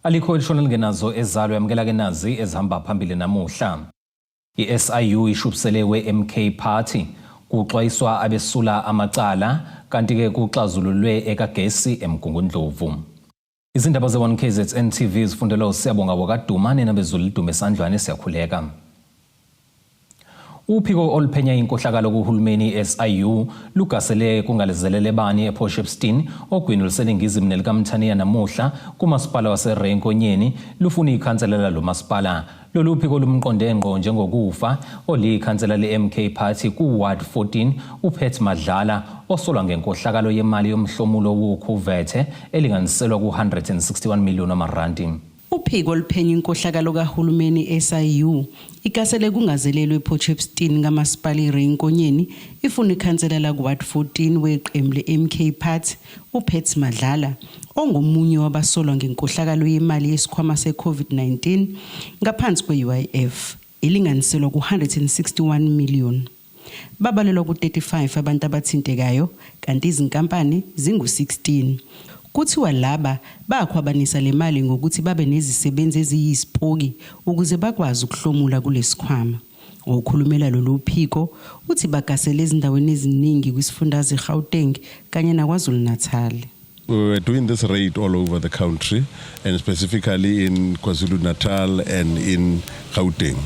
Alikho elishona lingenazo ezalo. Yamukela ke nazi ezihamba phambili namuhla. I-SIU ishubisele we-MK Party, kuxwayiswa abesula amacala, kanti-ke kuxazululwe ekagesi eMgungundlovu. Izindaba ze-1 KZN TV zifundelwa uSiyabonga Wakaduma, nina bezulu lidume esandlwane, siyakhuleka. Uphiko oluphenya inkohlakalo kuhulumeni SIU lugasele kungalizelele bani ePort Shepstone ogwini oluseningizimu nelikaMthaniya namuhla kumasipala waseRay Nkonyeni, lufuna ikhansela lalo masipala. Lolu phiko lumqonde ngqo njengokufa oliyikhansela le-MK Party ku-Ward 14 uPet Madlala, osolwa ngenkohlakalo yemali yomhlomulo wokhuvethe elinganiselwa ku-161 million wamarandi. Uphiko oluphenya inkohlakalo kahulumeni SIU igasele kungazelelwe ePort Shepstone kamasipala iRay Nkonyeni, ifuna ikhansela laku-Ward 14 weqembu le-MK Party uPet Madlala, ongomunye wabasolwa ngenkohlakalo yemali yesikhwama se-COVID-19 ngaphansi kwe-UIF ilinganiselwa ku-161 million. Babalelwa ku-35 abantu abathintekayo, kanti izinkampani zingu-16. Kuthiwa laba bakhwabanisa le mali ngokuthi babe nezisebenzi eziyisipoki ukuze bakwazi ukuhlomula kulesikhwama. Okhulumela lolu phiko uthi bagasele ezindaweni eziningi kwisifundazwe iGauteng kanye naKwaZulu-Natal. We were doing this raid all over the country and specifically in KwaZulu-Natal and in Gauteng.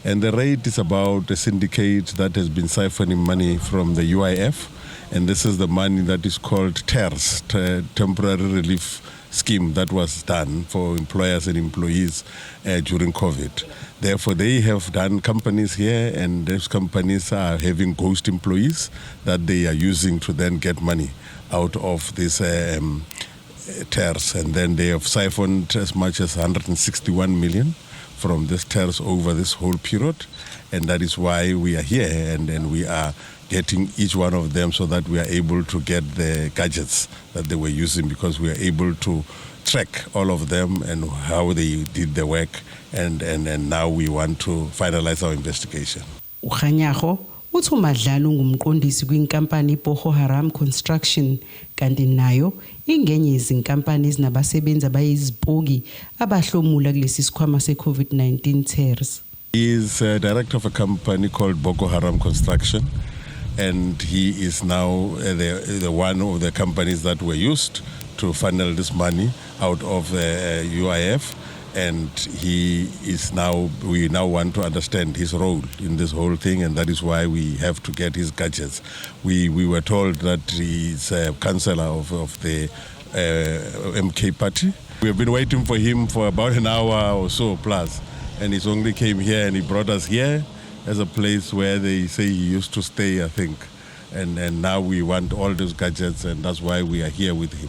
And the raid is about a syndicate that has been siphoning money from the UIF. And this is the money that is called TERS, Temporary Relief Scheme, that was done for employers and employees during COVID. Therefore, they have done companies here, and those companies are having ghost employees that they are using to then get money out of this TERS. And then they have siphoned as much as 161 million from this TERS over this whole period. And that is why we are here, and we are getting each one of them so that we are able to get the gadgets that they were using, because we are able to track all of them and how they did the work, and now we want to finalize our investigation. UKganyago uthi uMadlala ungumqondisi kwinkampani iBoko Haram Construction, kanti nayo ingenye izinkampani ezinabasebenzi abayizipoki abahlomula kulesi sikhwama se-COVID-19 TERS. He is a director of a company called Boko Haram Construction, and he is now the one of the companies that were used to funnel this money out of the UIF. And he is now, we now want to understand his role in this whole thing, and that is why we have to get his gadgets. We were told that he is a councillor of the MK Party. We have been waiting for him for about an hour or so plus, and he's only came here and he brought us here as a place where they say he used to stay, I think. And now we want all those gadgets, and that's why we are here with him.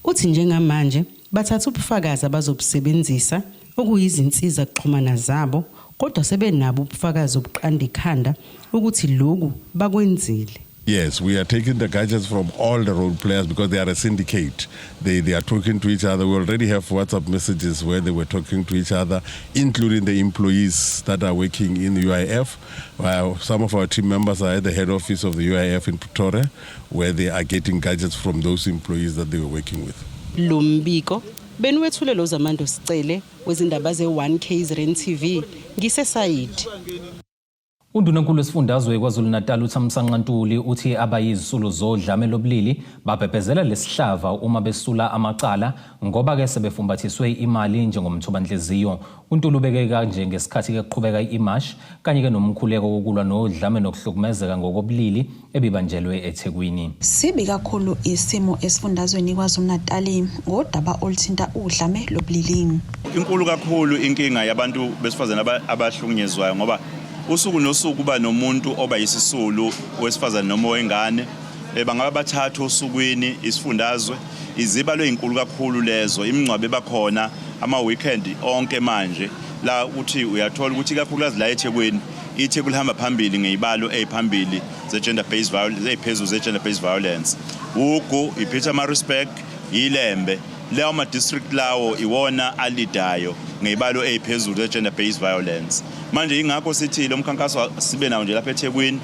Uthi njengamanje bathatha ubufakazi abazobusebenzisa, okuyizinsiza kuxhumana zabo, kodwa sebenabo ubufakazi obuqanda ikhanda ukuthi lokhu bakwenzile. Yes, we are taking the gadgets from all the role players because they are a syndicate. They are talking to each other. We already have WhatsApp messages where they were talking to each other, including the employees that are working in the UIF. Some of our team members are at the head office of the UIF in Pretoria, where they are getting gadgets from those employees that they were working with. Lo mbiko beniwethulelwa uZamando Sicele wezindaba ze-1 KZN TV ngiseSayidi. Undunankulu wesifundazwe KwaZulu-Natal uThamsanqa Ntuli uthi abayizisulu zodlame lobulili babhebhezela lesihlava uma besula amacala, ngoba ke sebefumbathiswe imali njengomthobanhliziyo. UNtuli ubeke kanje ngesikhathi ke kuqhubeka imashi kanye ke nomkhuleko wokulwa nodlame nokuhlukumezeka ngokobulili ebibanjelwe eThekwini. Sibi kakhulu isimo esifundazweni KwaZulu-Natal ngodaba oluthinta udlame lobulili. Inkulu kakhulu inkinga yabantu besifazane abahlukunyezwayo, ngoba usuku nosuku kuba nomuntu oba yisisulu wesifazane noma wengane. Bangaba bathathu osukwini. Isifundazwe izibalo ezinkulu kakhulu lezo. Imingcwabo ebakhona ama-weekend onke manje la, uthi uyathola ukuthi ikakhulukazi la eThekwini, iTheku lihamba phambili ngezibalo eziphambili ze-gender based violence, eziphezulu ze-gender based violence. Ugu, iPietermaritzburg, iLembe, lawo ma-district lawo iwona alidayo ngezibalo eziphezulu ze-gender based violence. Manje ingakho sithi lo mkhankaso sibe nawo nje lapha eThekwini,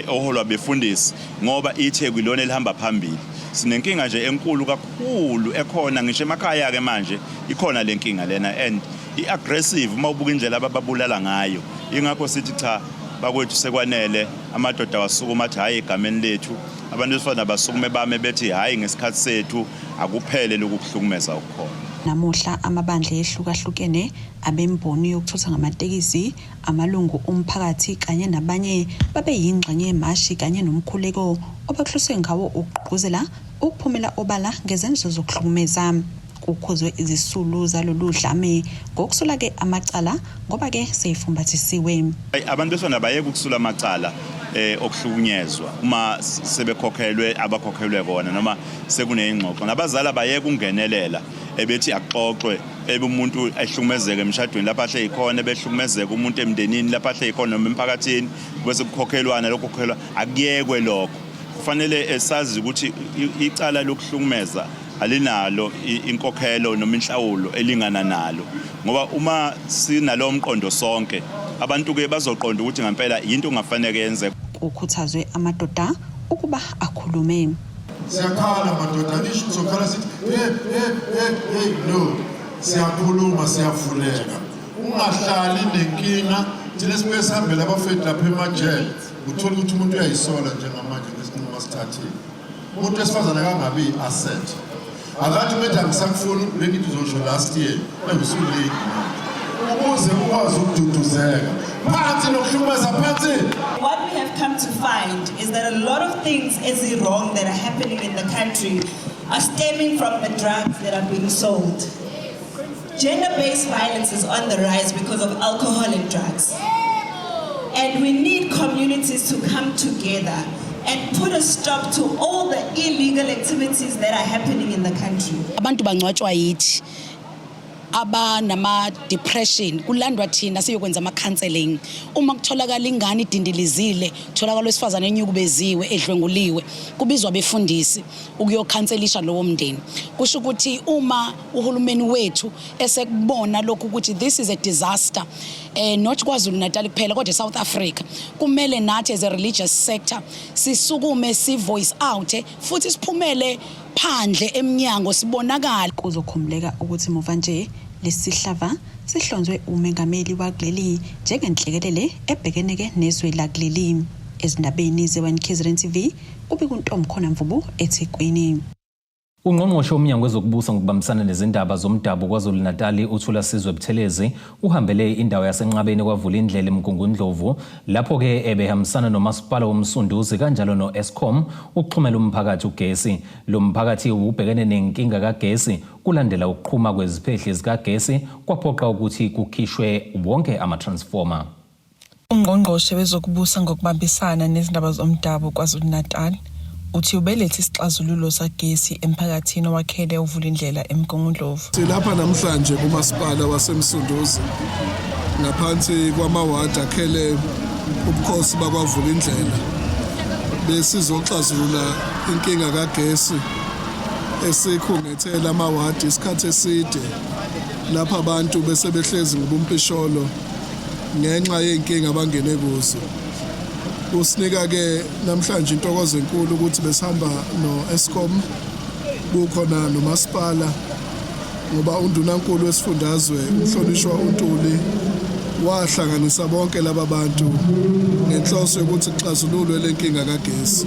oholwa befundisi, ngoba iTheku ilona elihamba phambili. Sinenkinga nje enkulu kakhulu ekhona ngisho emakhaya ke manje ikhona lenkinga lena, and i-aggressive uma ubuka indlela abababulala ngayo. Ingakho sithi cha bakwethu, sekwanele. Amadoda wasukuma athi hhayi egameni lethu, abantu besifazane basukume bame bethi hhayi ngesikhathi sethu, akuphele lokhu kuhlukumeza okukhona. Namuhla amabandla ehlukahlukene abemboni yokuthutha ngamatekisi, amalungu omphakathi kanye nabanye babe yingxenye yemashi kanye nomkhuleko obekuhloswe ngawo ukugqugquzela ukuphumela obala ngezenzo zokuhlukumeza. Kukhuzwe izisulu zalolu dlame ngokusula-ke amacala ngoba-ke seyifumbathisiwe. Abantu besifazane bayeke ukusula amacala okuhlukunyezwa uma sebekhokhelwe abakhokhelwe kona noma sekuneyingxoxo. Nabazali bayeke ukungenelela ebethi akuxoxwe, ebe umuntu ehlukumezeka emshadweni lapho ahle khona, ebehlukumezeka umuntu emndenini lapho ahle khona noma emphakathini, bese kukhokhelwana lokho kukhokhelwa. Akuyekwe lokho. Kufanele sazi ukuthi icala lokuhlukumeza alinalo inkokhelo noma inhlawulo elingana nalo, ngoba uma sinalowo mqondo sonke abantu-ke bazoqonda ukuthi ngempela yinto ongafanele yenze. Kukhuthazwe amadoda ukuba akhulume. Siyakhala madoda, nisho uzokhala sithi hey hey hey hey, no, siyakhuluma, siyavuleka. Ungahlali nenkinga. Thina sibuye sihambele abafethu lapha emajele, uthola ukuthi umuntu uyayisola njengamanje ngesinqumo asithathile. Umuntu wesifazane akangabi i-asset. Akathi umethi angisakufuni, bengithi uzosho last year, usulate ukuze ukwazi ukududuzeka. Phansi nokuhlukumeza, phansi. What we have come to find is that a lot of things is wrong that are happening in the country are stemming from the drugs that are being sold. Gender-based violence is on the rise because of alcohol and drugs. And we need communities to come together and put a stop to all the illegal activities that are happening in the country. Abantu bangcwatshwa yithi, abanama depression kulandwa thina siyokwenza ama counseling. Uma kutholakala ingane idindilizile, kutholakala wesifazane enyukubeziwe, edlwenguliwe, kubizwa abefundisi ukuyokhanselisha lowo mndeni. Kusho ukuthi uma uhulumeni wethu esekubona lokhu ukuthi this is a disaster, not KwaZulu Natal kuphela kodwa eSouth Africa, kumele nathi as a religious sector sisukume, si voice out futhi siphumele phandle eminyango sibonakala. Kuzokhumbuleka ukuthi muva nje lesi sihlava sihlonzwe umengameli wakuleli njengenhlekelele ebhekene-ke nezwe lakuleli. Ezindabeni ze-1 KZN TV, kube kuntomkhona Mvubu, eThekwini. Ungqongqoshe womnyango wezokubusa ngokubambisana nezindaba zomdabu KwaZulu-Natali, uThulasizwe Buthelezi, uhambele indawo yaseNqabeni kwaVulindlela eMgungundlovu, lapho-ke ebehambisana nomasipala woMsunduzi kanjalo no-Eskom ukuxhumela umphakathi ugesi. Lo mphakathi ubhekene nenkinga kagesi kulandela ukuqhuma kweziphehli zikagesi kwaphoqa ukuthi kukhishwe wonke ama-transformer. Ungqongqoshe wezokubusa ngokubambisana nezindaba zomdabu KwaZulu-Natal uthi ubelethe isixazululo sagesi emphakathini owakhele uVulindlela eMgungundlovu. Silapha namhlanje kumasipala waseMsunduzi ngaphansi kwamawadi akhele ubukhosi bakwaVulindlela, besizoxazulula inkinga kagesi esikhungethela amawadi isikhathi eside, lapha abantu bese behlezi ngobumpisholo ngenxa yey'nkinga abangene kuzo. Kusinika-ke namhlanje intokozo enkulu ukuthi besihamba no-Eskom, kukhona nomasipala, ngoba undunankulu wesifundazwe umhlonishwa uNtuli wahlanganisa bonke laba bantu ngenhloso yokuthi kuxazululwe le nkinga kagesi.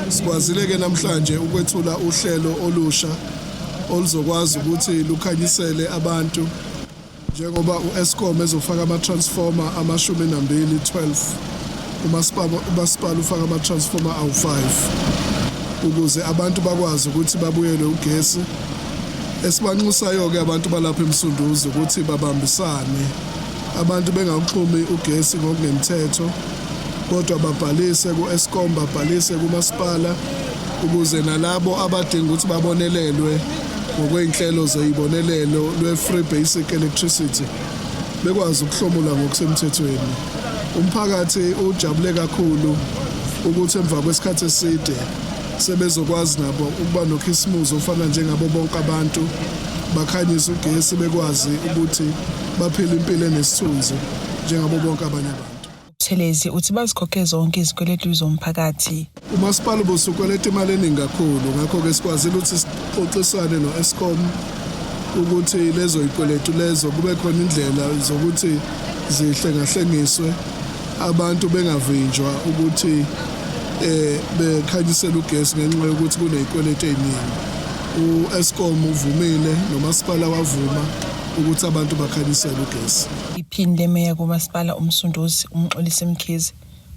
Sikwazile-ke namhlanje ukwethula uhlelo olusha oluzokwazi ukuthi lukhanyisele abantu, njengoba u-Eskom ezofaka ama-transformer ama-12, 12, umasipala ufaka ama-transformer awu-5 ukuze abantu bakwazi ukuthi babuyelwe ugesi. Esibanxusayo-ke abantu balapha eMsunduzi ukuthi babambisane, abantu bengawuxhumi ugesi ngokungemthetho, kodwa babhalise ku-Eskom, babhalise kumasipala, ukuze nalabo abadinga ukuthi babonelelwe ngokwey'nhlelo zeyibonelelo lwe-free basic electricity bekwazi ukuhlomula ngokusemthethweni. Umphakathi ujabule kakhulu ukuthi emva kwesikhathi eside sebezokwazi nabo ukuba nokhisimuzi ofana njengabo bonke abantu, bakhanyise ugesi, bekwazi ukuthi baphile impilo enesithunzi njengabo bonke abanye abantu. Buthelezi uthi bazikhokhe zonke izikweletu zomphakathi. Umasipala ubusukweleta imali eningi kakhulu, ngakho-ke sikwazile ukuthi sixoxisane no-Eskom ukuthi lezo yikweletu lezo kube khona indlela zokuthi zihlengahlengiswe, abantu bengavinjwa ukuthi bekhanyisele ugesi ngenxa yokuthi kunezikweletu eziningi. U-Eskom uvumile nomasipala wavuma ukuthi abantu bakhanyisele ugesi. Iphini lemeya kuMasipala uMsunduzi, uMxolisi Mkhize,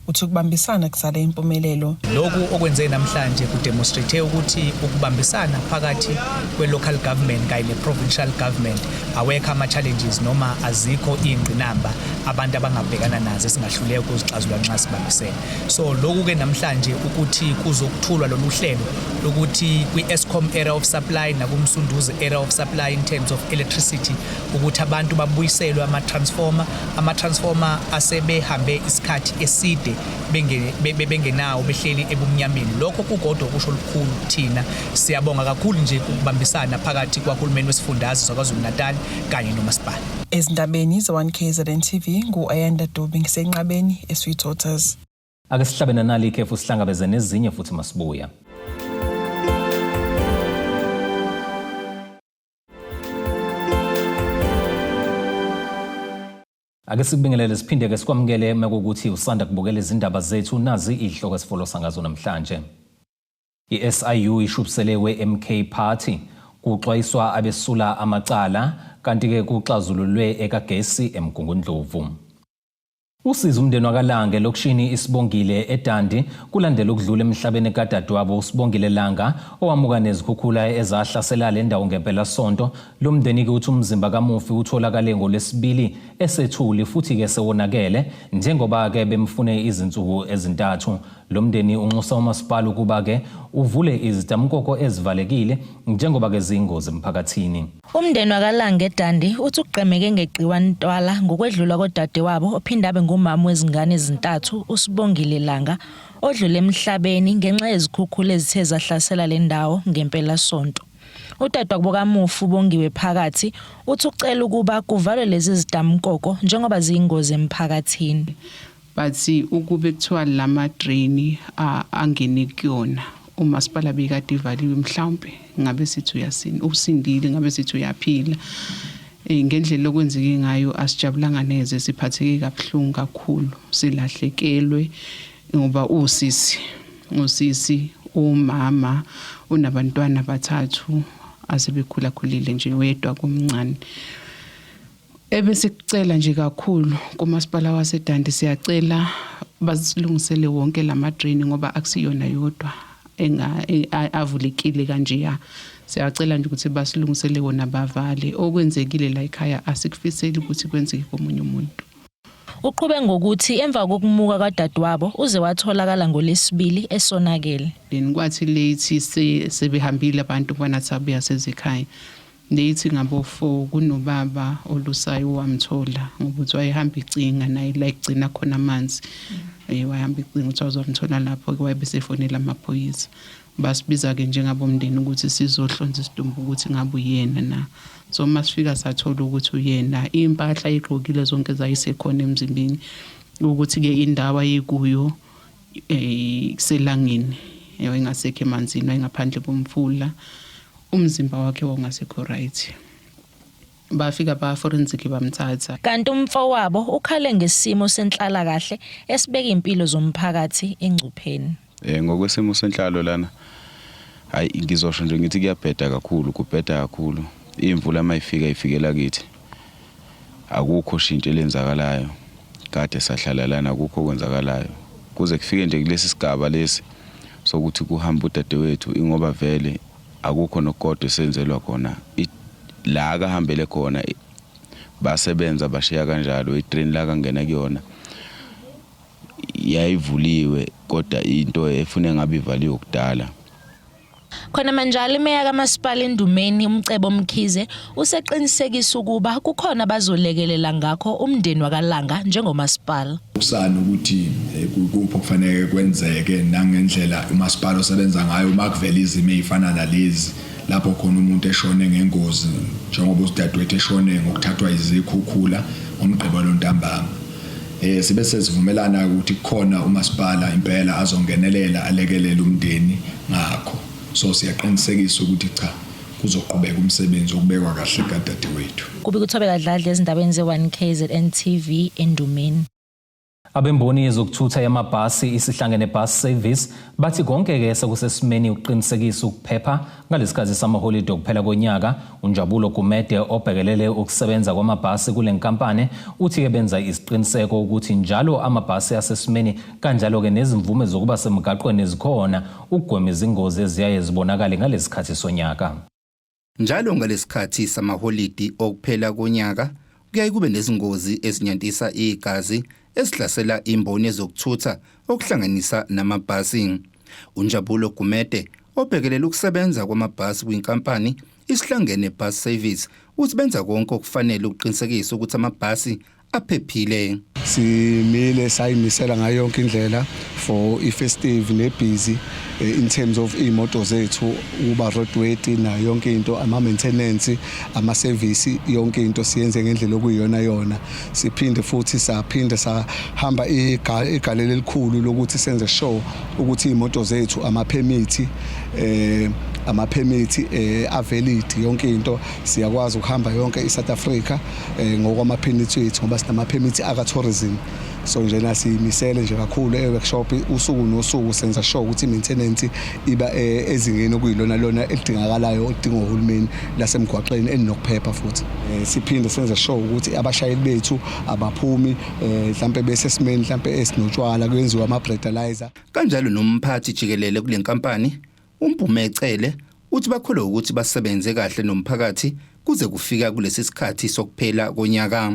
uthi ukubambisana kuzala impumelelo. Lokhu okwenzeke namhlanje kudemonstrate ukuthi ukubambisana phakathi kwe-local government kanye ne-provincial government, awekho ama-challenges noma azikho iy'ngqinamba abantu abangabhekana nazo esingahluleka ukuzixazulula nxa sibambisene. So lokhu-ke namhlanje ukuthi kuzokuthulwa lolu hlelo lokuthi kwi-Eskom area of supply nakuMsunduzi area of supply in terms of electricity, ukuthi abantu babuyiselwe ama-transformer, ama-transformer asebehambe isikhathi eside bengenawo, behleli ebumnyameni. Lokho kukodwa kusho lukhulu kuthina. Siyabonga kakhulu nje ukubambisana phakathi kwahulumeni wesifundazwe saKwaZulu Natal kanye nomasipala. Ezindabeni ze-1 KZN TV, ngu-Ayanda Dube, ngisenqabeni eSweet Waters. Ake sihlabe nanali ikhefu, sihlangabeze nezinye futhi masibuya. Ake sikubingelele, siphinde-ke sikwamukele mekuwukuthi usanda kubukela izindaba zethu. Nazi izihloko esifolosa ngazo namhlanje. I-SIU ishubisele we-MK Party, kuxwayiswa abesula amacala, kanti-ke kuxazululwe ekagesi eMgungundlovu. Usiza umndeni wakaLanga elokishini Isibongile eDundee kulandela ukudlula emhlabeni kadadewabo uSibongile Langa, owamuka nezikhukhula ezahlasela le ndawo ngempelasonto. Lo mndeni-ke uthi umzimba kamufi utholakale ngoLwesibili esethuli futhi-ke sewonakele, njengoba-ke bemfune izinsuku ezintathu. Lo mndeni unxusa umasipala ukuba-ke uvule izitamkoko ezivalekile njengoba-ke ziyingozi emphakathini. Umndeni wakaLanga eDundee uthi ugqemeke ngeqiwa ntwala ngokwedlula kodadewabo ophinde abe ngumama wezingane ezintathu, uSibongile Langa, odlule emhlabeni ngenxa yezikhukhula ezithe zahlasela le ndawo ngempelasonto. Udadewabo kamufi, uBongiwe Phakathi, uthi ucela ukuba kuvalwe lezi zidamkoko njengoba ziyingozi emphakathini. But ukube kuthiwa lama drain angene kuyona, umasipala bekade ivaliwe, mhlawumbe ngabe sithi uyasinda, usindile, ngabe sithi uyaphila. Ngendlela okwenzeke ngayo asijabulanga neze, siphatheke kabuhlungu kakhulu, silahlekelwe ngoba usisi umama unabantwana abathathu asebekhulakhulile nje, wedwa kumncane. Ebesikucela nje kakhulu kumasipala waseDundee, siyacela basilungisele wonke lama-drain ngoba akusiyona yodwa avulekile kanjeya. Siyacela nje ukuthi basilungisele wona, bavale. Okwenzekile la ekhaya asikufiseli ukuthi kwenzeke komunye umuntu. Uqhube ngokuthi emva kokumuka kwadadewabo uze watholakala ngoLwesibili esonakele. Then kwathi late sebehambile abantu kubana sabuya sezikhaya, late ngabo 4, kunobaba olusayo wamthola ngokuthi wayehamba icinga naye la igcina khona amanzi. Wayehamba icinga ukuthi wazomthola lapho ke, wabe sefonela amaphoyisa. Basibiza ke njengabomndeni ukuthi sizohlonza isidumbu ukuthi ngabe uyena na. So masifika sathola ukuthi uyena, impahla ayigqokile zonke zayisekhona emzimbeni, ukuthi ke indawo ayikuyo kuselangeni, wayengasekho emanzini, wayengaphandle komfula. Umzimba wakhe wawungasekho right. Bafika ba-forensic bamthatha. Kanti umfowabo ukhale ngesimo senhlalakahle esibeka impilo zomphakathi engcupheni. Ngokwesimo senhlalo lana, hayi, ngizosho nje ngithi kuyabheda kakhulu, kubheda kakhulu. Imvula mayifika ifikela kithi. Akukho shintsho elenzakalayo. Kade sahlala lana, akukho okwenzakalayo. Kuze kufike nje kulesi sigaba lesi sokuthi kuhamba udadewethu, ingoba vele akukho nokodwa esenzelwa khona. La akahambele khona basebenza bashiya kanjalo, idrain la kangena kuyona yayivuliwe, kodwa into efune ngabe ivaliwe kudala. Khona manjalo, imeya kamasipala Endumeni, uMcebo Mkhize, useqinisekisa ukuba kukhona abazolekelela ngakho umndeni wakaLanga njengomasipala. Kusana ukuthi kuphi okufanele kwenzeke nangendlela umasipala osebenza ngayo uma kuvela izimo ezifana nalezi, lapho khona umuntu eshone ngengozi njengoba usidadewethu eshone ngokuthathwa izikhukhula ngoMgqibelo ntambama. Sibe sesivumelana ukuthi kukhona umasipala impela azongenelela alekelele umndeni ngakho. So siyaqinisekisa ukuthi cha, kuzoqhubeka umsebenzi wokubekwa kahle kadadewethu. Kubika uThobeka Dladla ezindabeni ze-1 KZN TV eNdumeni. Abemboni yezokuthutha yamabhasi iSihlangene Bus Service bathi konke-ke sekusesimeni ukuqinisekisa ukuphepha ngalesikhathi samaholide okuphela konyaka. UNjabulo Gumede obhekelele ukusebenza kwamabhasi kule nkampani uthi-ke benza isiqiniseko ukuthi njalo amabhasi asesimeni kanjalo-ke nezimvume zokuba semgaqweni zikhona ukugwema izingozi eziyaye zibonakale ngalesikhathi sonyaka. Njalo ngalesikhathi samaholidi okuphela konyaka kuyaye kube nezingozi ezinyantisa igazi ezihlasela imboni yezokuthutha okuhlanganisa namabhasi. UNjabulo Gumede obhekelela ukusebenza kwamabhasi kwinkampani iSihlangene Bus Service uthi benza konke okufanele ukuqinisekisa ukuthi amabhasi aphephile. Simile sayimisela ngayo yonke indlela for i-festive ne-busy in terms of iy'moto zethu ukuba roadworthy nayo yonke into, ama-maintenance, ama-service, yonke into siyenze ngendlela okuyiyona yona. Siphinde futhi saphinde sahamba igalelo elikhulu lokuthi senze sure ukuthi iy'moto zethu ama-permit a-valid, yonke into siyakwazi ukuhamba yonke i-South Africa ngokwama-permit wethu ngoba sinama-permit aka-tourism. So njena siyimisele nje kakhulu e-workshop usuku nosuku, senza sure ukuthi i-maintenance iba ezingeni okuyilona lona elidingakalayo, oludingwa uhulumeni lasemgwaqeni, elinokuphepha futhi. Siphinde senze sure ukuthi abashayeli bethu abaphumi mhlambe besesimeni mhlambe esinotshwala, kuyenziwa ama-breathalyzer. Kanjalo nomphathi jikelele kule nkampani uMpume Cele uthi bakholwa ukuthi basebenze kahle nomphakathi kuze kufika kulesi sikhathi sokuphela konyaka.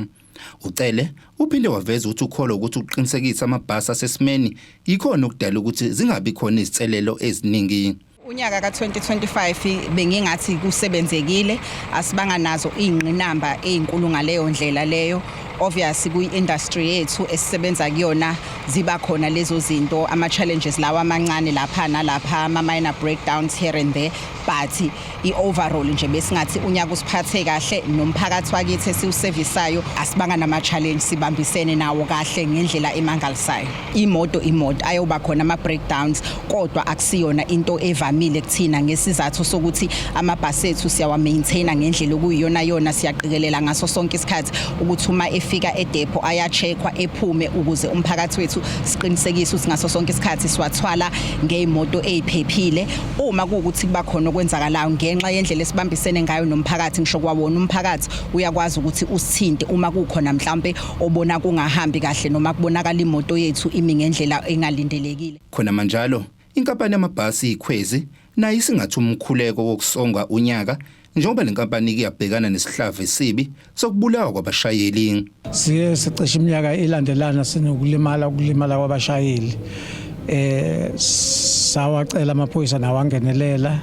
Ucele uphinde waveza ukuthi ukholwa ukuthi ukuqinisekisa amabhasi asesimeni yikhona okudala ukuthi zingabi khona izinselelo eziningi. Unyaka ka-2025 bengingathi kusebenzekile, asibanga nazo iy'ngqinamba ey'nkulu ngaleyo ndlela leyo. Obvious kwi-industry yethu esisebenza kuyona ziba khona lezo zinto, ama-challenges lawa amancane lapha nalapha, ama-minor breakdowns here and there, but i-overall nje besingathi unyaka usiphathe kahle nomphakathi wakithi esiwusevisayo, asibanga nama-challenge, sibambisene nawo kahle ngendlela emangalisayo. Imoto ayoba khona ama-breakdowns, kodwa akusiyona into evamile kuthina ngesizathu sokuthi amabhasi ethu siyawa-maintaina ngendlela okuyiyona yona. Siyaqikelela ngaso sonke isikhathi ukuthi uma efika edepho aya-checkwa ephume ukuze umphakathi wethu siqinisekise ukuthi ngaso sonke isikhathi siwathwala ngey'moto ey'phephile. Uma kuwukuthi kuba khona okwenzakalayo, ngenxa yendlela esibambisene ngayo nomphakathi, ngisho kwawona umphakathi uyakwazi ukuthi usithinte uma kukhona mhlampe obona kungahambi kahle noma kubonakala imoto yethu imi ngendlela engalindelekile. Khona manjalo inkampani yamabhasi iKhwezi nayo isingathi umkhuleko wokusonga unyaka njengoba le nkampani kuyabhekana nesihlava esibi sokubulawa kwabashayeli. Siye sicishe iminyaka ilandelana sinokulimala, ukulimala kwabashayeli. Sawacela amaphoyisa nawo angenelela.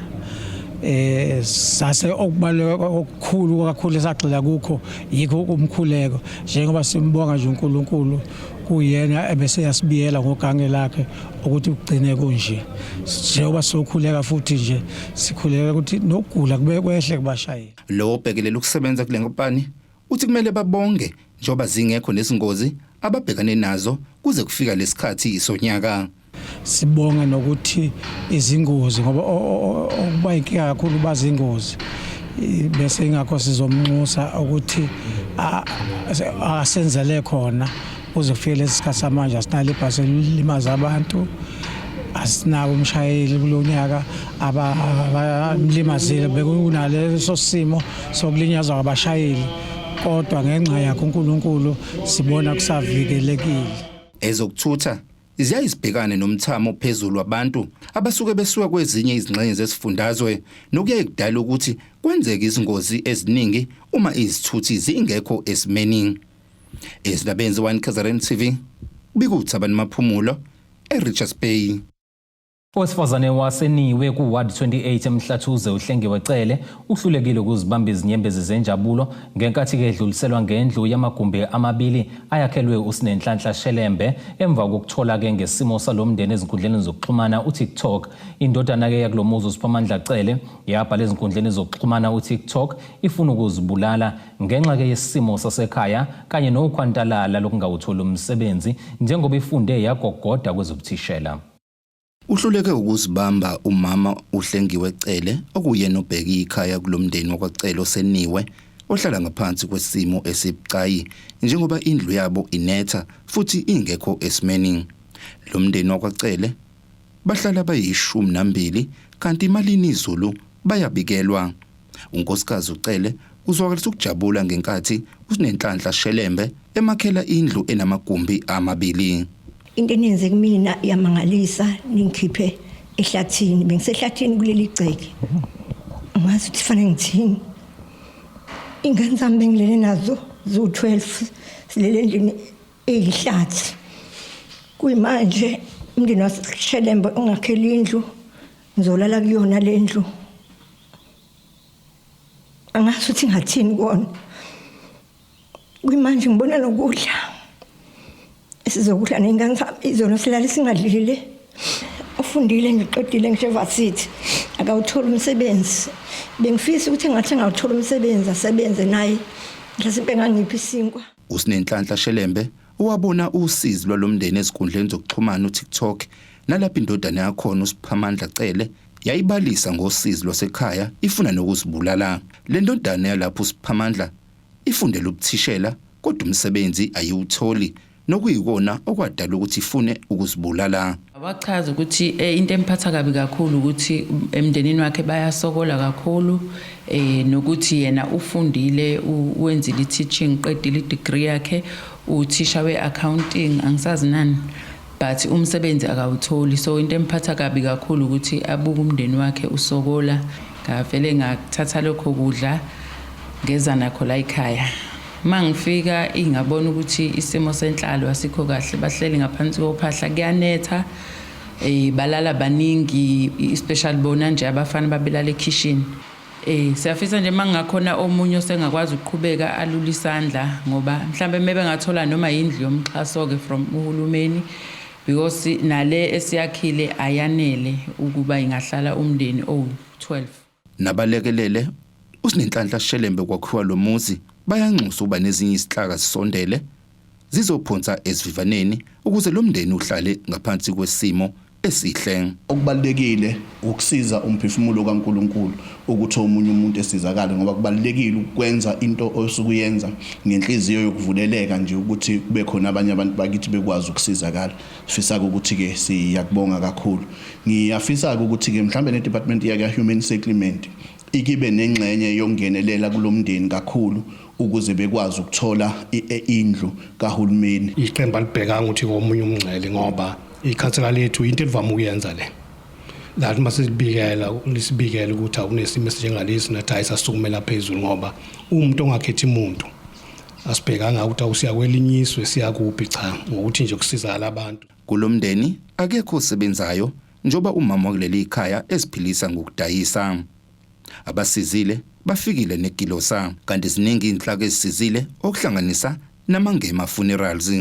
Sase okubaluleke okukhulu kakhulu esagxila kukho yikho umkhuleko, njengoba simbonga nje uNkulunkulu kuyena ebese yasibiyela ngogange lakhe ukuthi kugcine kunje. Njengoba sokhuleka futhi nje sikhuleka ukuthi nokugula kube kwehle kubashayeli. Lo obhekelela ukusebenza kule nkampani uthi kumele babonge njengoba zingekho nezingozi ababhekane nazo kuze kufika lesikhathi sonyaka. Sibonge nokuthi izingozi, ngoba okuba inkinga kakhulu bazingozi, bese ingakho sizomnxusa ukuthi asenzele khona kuze kufike lesi sikhathi samanje. Asinalo ibhasi elimaza abantu, asinabo umshayeli kulonyaka abamlimazile. Bekunaleso simo sokulinyazwa kwabashayeli, kodwa ngenxa yakhe uNkulunkulu sibona kusavikelekile. Ezokuthutha ziyaye zibhekane nomthamo ophezulu wabantu abasuke besuka kwezinye izingxenye zesifundazwe, nokuyaye kudala ukuthi kwenzeke izingozi eziningi uma izithuthi zingekho esimeni. Ezindabeni ze-1 KZN TV, kubika uThabani Maphumulo eRichards Bay. Owesifazane waseNiwe ku-Ward 28 eMhlathuze uHlengiwe Cele uhlulekile ukuzibamba izinyembezi zenjabulo ngenkathi-ke edluliselwa ngendlu yamagumbi amabili ayakhelwe uSinenhlanhla Shelembe emva kokuthola-ke ngesimo salo mndeni ezinkundleni zokuxhumana uTikTok. Indodana-ke yakulo muzi uSiphamandla Cele yabhala ezinkundleni zokuxhumana uTikTok ifuna ukuzibulala ngenxa-ke yesimo sasekhaya kanye nokhwantalala lokungawutholi umsebenzi njengoba ifunde yagogoda kwezobuthishela. Uhluleke ukuzibamba umama uHlengiwe Cele okuyena obheke ikhaya kulomndeni wakwaCele oseniwe ohlala ngaphansi kwesimo esibucayi njengoba indlu yabo inetha futhi ingekho esimeni. Lo mndeni wakwaCele bahlala bayishumi nambili kanti imalini izulu bayabikelwa. Unkosikazi uCele uzwakalisa ukujabula ngenkathi uSinenhlanhla Shelembe emakhela indlu enamagumbi amabili. Into eniyenze kumina iyamangalisa ningikhiphe ehlathini bengisehlathini kuleli gceke angazi ukuthi fanele ngithini ingane zami bengilele nazo ziwu-12 silele endlini eyihlathi kuyimanje umndeni waseShelembe ungakhela indlu ngizolala kuyona le ndlu angazi ukuthi ngathini kona kuyimanje ngibona nokudla esizokudla ney'ngane zami izona silale singadlile ufundile ngiqedile ngisho evasithi akawutholi umsebenzi bengifisa ukuthi engathi engawuthola umsebenzi asebenze naye mhlasimpe engangiphi isinkwa Usinenhlanhla Shelembe owabona usizi lwalomndeni ezinkundleni zokuxhumana uTikTok nalapho indodana yakhona uSiphamandla Cele yayibalisa ngosizi lwasekhaya ifuna nokuzibulala. Le ndodana yalapho uSiphamandla ifundela ubuthishela kodwa umsebenzi ayiwutholi nokuyikona okwadala ukuthi ifune ukuzibulala. Wachaza ukuthi eh, into emphatha kabi kakhulu ukuthi emndenini wakhe bayasokola kakhulu eh nokuthi yena ufundile wenzile i-teaching qedile i-degree yakhe uthisha we-accounting angisazi nani but umsebenzi akawutholi so into emphatha kabi kakhulu ukuthi abuke umndeni wakhe usokola ngavele ngathatha lokho kudla ngeza nakho la ekhaya uma ngifika ingabona ukuthi isimo senhlalo asikho kahle bahleli ngaphansi kophahla kuyanetha eh balala baningi especially bona nje abafana babelala ekhishini Eh siyafisa nje mangakhona omunye osengakwazi ukuqhubeka alula isandla ngoba mhlambe mebe ngathola noma indlu yomxhaso ke from uhulumeni because nale esiyakhile ayanele ukuba ingahlala umndeni owu-12. Nabalekelele uSinenhlanhla Shelembe kwakhiwa lo muzi bayanxusa ukuba nezinye izinhlaka zisondele zizophonsa esivivaneni ukuze lo mndeni uhlale ngaphansi kwesimo esihle. Okubalulekile ukusiza umphefumulo kaNkulunkulu ukuthi omunye umuntu esizakale ngoba kubalulekile ukwenza into osuke uyenza ngenhliziyo yokuvuleleka nje ukuthi kube khona abanye abantu bakithi bekwazi ukusizakala. Sifisa-ke ukuthi-ke siyakubonga kakhulu. Ngiyafisa-ke ukuthi-ke mhlambe ne-department yaka-human settlement ikibe nengxenye yokungenelela kulo mndeni kakhulu ukuze bekwazi ukuthola indlu kahulumeni. Iqembu alibhekanga ukuthi komunye umngcele ngoba ikhansela lethu into elivame ukuyenza le lathi uma silibikela lisibikela ukuthi akunesimo esinjengalesi nathi hayi sasukumela phezulu ngoba umuntu ongakhethi muntu asibhekanga ukuthi awusiya kwelinye izwe siya kuphi cha ngokuthi nje kusizakala abantu. Kulo mndeni akekho osebenzayo njengoba umama wakuleli khaya eziphilisa ngokudayisa. Abasizile bafikile negilosa kanti ziningi izinhlaka ezisizile okuhlanganisa naMangema Funerals.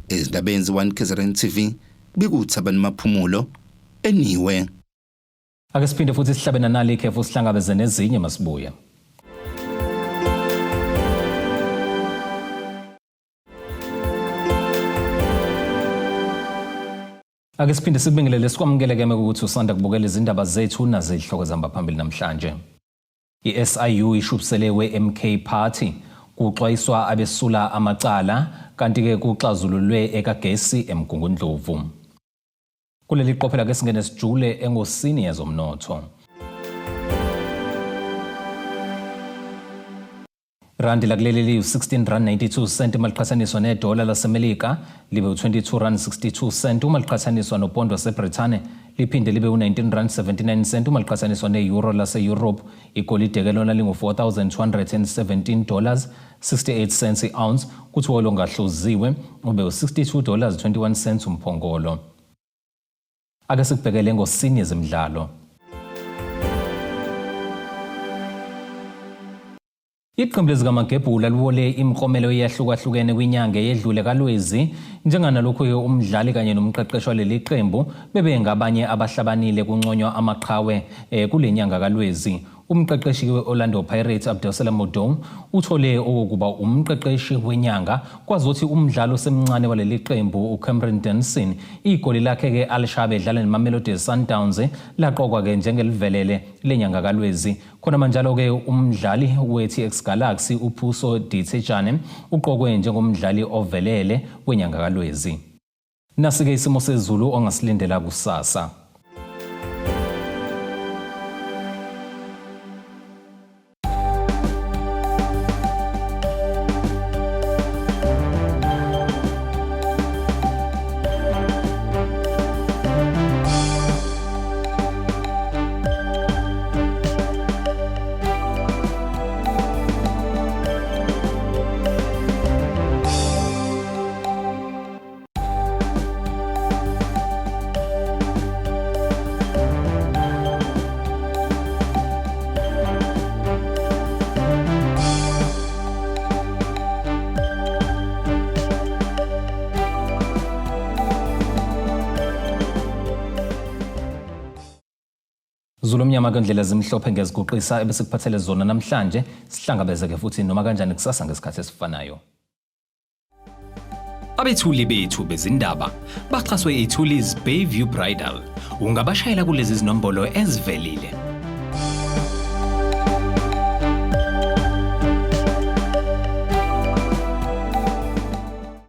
Ezindabeni ze-1 KZN TV bekuThabani Maphumulo eniwe. Ake siphinde futhi sihlabe nanali ikhefu sihlangabeze nezinye masibuya. Ake siphinde sikubingelele sikwamukele-ke ukuthi usanda kubukela izindaba zethu nazi izihloko zihamba phambili namhlanje. I-SIU ishubisele we-MK Party kuxwayiswa abesula amacala kanti-ke kuxazululwe ekagesi eMgungundlovu. Kuleli qophela ke singene sijule engosini yezomnotho. Randi lakuleli liyu-16 rand 92 cent uma liqhathaniswa nedola laseMelika libe u-22 rand 62 cent uma liqhathaniswa nopondo waseBrithane liphinde libe u-19 rand 79 cent uma liqhathaniswa ne-euro lase-Europe. Igolide ke lona lingu-4,217 dollars 68 cents i-ounce kuthiwa olungahluziwe ube u-62 dollars 21 cents umphongolo. Ake sikubhekele ngosini yezemidlalo. Iqembu lezikamagebhula liwole imiklomelo eyahlukahlukene kwinyanga eyedlule kaLwezi, njenganalokhu-ke umdlali kanye nomqeqeshi waleli qembu bebengabanye abahlabanile kunconywa amaqhawe eh, kule nyanga kaLwezi. Umqeqeshi we-Orlando Pirates Abdelsalam Modou uthole okokuba umqeqeshi wenyanga kwazothi umdlali osemncane waleli qembu uCameron Denson igoli lakhe-ke alishabe edlala neMamelodi Sundowns laqokwa-ke njengelivelele lenyanga kaLwezi. Khonamanjalo-ke umdlali we-TX Galaxy uPhuso Dithejane uqokwe njengomdlali ovelele wenyanga kaLwezi. Nasi-ke isimo sezulu ongasilindela kusasa. Zulu omnyama kwendlela zimhlophe ngeziguqisa ebesikuphathele zona namhlanje sihlangabezeke futhi noma kanjani kusasa ngesikhathi esifanayo. Abethuli bethu bezindaba baxhaswe iThulis Bayview Bridal. Ungabashayela kulezi zinombolo ezivelile.